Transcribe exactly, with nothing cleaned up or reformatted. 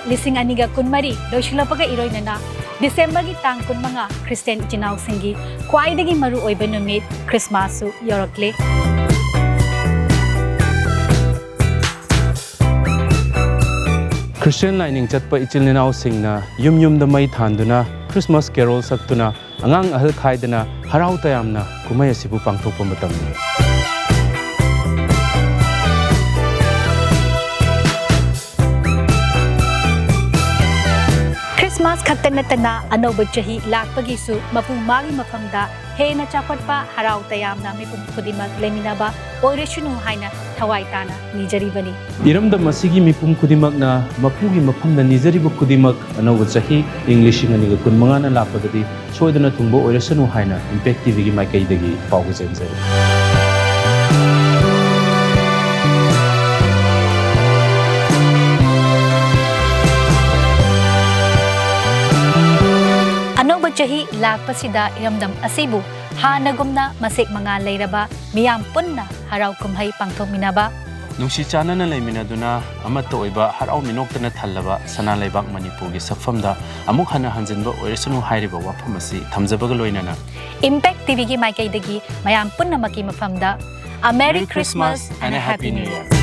ꯂꯤꯁꯤꯡ ꯑꯅꯤꯒ ꯀꯨꯟꯃꯔꯤ ꯂꯣꯏꯁꯤꯜꯂꯛꯄꯒ ꯏꯔꯣꯏꯅꯅ ꯗꯤꯁꯦꯝꯕꯔꯒꯤ ꯇꯥꯡ ꯀꯨꯟꯃꯉꯥ ꯈ꯭ꯔꯤꯁꯇꯤꯌꯥꯟ ꯏꯆꯤꯟ ꯏꯅꯥꯎꯁꯤꯡꯒꯤ ꯈ꯭ꯋꯥꯏꯗꯒꯤ ꯃꯔꯨ ꯑꯣꯏꯕ ꯅꯨꯃꯤꯠ ꯈ꯭ꯔꯤꯁꯃꯥꯁꯁꯨ ꯌꯧꯔꯛꯂꯦ꯫ ꯈ꯭ꯔꯤꯁꯇꯤꯌꯥꯟ ꯂꯥꯏꯅꯤꯡ ꯆꯠꯄ ꯏꯆꯤꯜ ꯏꯅꯥꯎꯁꯤꯡꯅ ꯌꯨꯝ ꯌꯨꯝꯗ ꯃꯩ ꯊꯥꯟꯗꯨꯅ ꯈ꯭ꯔꯤꯁꯃꯥꯁ ꯀꯦꯔꯣꯜ ꯁꯛꯇꯨꯅ ꯑꯉꯥꯡ ꯑꯍꯜ ꯈꯥꯏꯗꯅ ꯍꯔꯥꯎ ꯇꯌꯥꯝꯅ ꯀꯨꯝꯍꯩ ꯑꯁꯤꯕꯨ ꯄꯥꯡꯊꯣꯛꯄ ꯃꯇꯝꯅꯤ꯫ ꯈ꯭ꯔꯤꯁꯃꯥꯁ ꯈꯛꯇ ꯅꯠꯇꯅ ꯑꯅꯧꯕ ꯆꯍꯤ ꯂꯥꯛꯄꯒꯤꯁꯨ ꯃꯄꯨ ꯃꯥꯒꯤ ꯃꯐꯝꯗ ꯍꯦꯟꯅ ꯆꯥꯎꯈꯠꯄ, ꯍꯔꯥꯎ ꯇꯌꯥꯝꯅ ꯃꯤꯄꯨꯝ ꯈꯨꯗꯤꯡꯃꯛ ꯂꯩꯃꯤꯟꯅꯕ ꯑꯣꯏꯔꯁꯅꯨ ꯍꯥꯏꯅ ꯊꯋꯥꯏ ꯇꯥꯅ ꯅꯤꯖꯔꯤꯕꯅꯤ꯫ ꯏꯔꯝꯗꯝ ꯑꯁꯤꯒꯤ ꯃꯤꯄꯨꯝ ꯈꯨꯗꯤꯡꯃꯛꯅ ꯃꯄꯨꯒꯤ ꯃꯐꯝꯗ ꯅꯤꯖꯔꯤꯕ ꯈꯨꯗꯤꯡꯃꯛ ꯑꯅꯧꯕ ꯆꯍꯤ ꯏꯪ ꯂꯤꯁꯤꯡ ꯑꯅꯤꯒ ꯀꯨꯟꯃꯉꯥꯅ ꯂꯥꯛꯄꯗꯗꯤ ꯁꯣꯏꯗꯅ ꯊꯨꯡꯕ ꯑꯣꯏꯔꯁꯅꯨ ꯍꯥꯏꯅ ꯏꯝꯄꯦꯛ ꯇꯤꯚꯤꯒꯤ ꯃꯥꯏꯀꯩꯗꯒꯤ ꯄꯥꯎꯒ ꯆꯦꯟꯖꯔꯤ꯫ ꯑꯅꯧꯕ ꯆꯍꯤ ꯂꯥꯛꯄꯁꯤꯗ ꯏꯔꯝꯗꯝ ꯑꯁꯤꯕꯨ ꯍꯥꯟꯅꯒꯨꯝꯅ ꯃꯁꯦꯛ ꯃꯉꯥꯜ ꯂꯩꯔꯕ ꯃꯤꯌꯥꯝ ꯄꯨꯟꯅ ꯍꯔꯥꯎ ꯀꯨꯝꯍꯩ ꯄꯥꯡꯊꯣꯛꯃꯤꯟꯅꯕ, ꯅꯨꯡꯁꯤ ꯆꯥꯟꯅꯅ ꯂꯩꯃꯤꯟꯅꯗꯨꯅ ꯑꯃꯠꯇ ꯑꯣꯏꯕ ꯍꯔꯥꯎ ꯃꯤꯅꯣꯛꯇ ꯊꯜꯂꯕ ꯁꯅꯥ ꯂꯩꯕꯥꯛ ꯃꯅꯤꯄꯨꯔꯒꯤ ꯁꯛꯐꯝꯗ ꯑꯃꯨꯛ ꯍꯟꯅ ꯍꯟꯖꯤꯟꯕ ꯑꯣꯏꯔꯁꯅꯨ ꯍꯥꯏꯔꯤꯕ ꯋꯥꯐꯝ ꯑꯁꯤ ꯊꯝꯖꯕꯒ ꯂꯣꯏꯅꯅ ꯏꯝꯄꯦꯛ ꯇꯤꯚꯤꯒꯤ ꯃꯥꯏꯀꯩꯗꯒꯤ ꯃꯌꯥꯝ ꯄꯨꯝꯅꯃꯛꯀꯤ ꯃꯐꯝꯗ A Merry Christmas and a Happy New Year꯫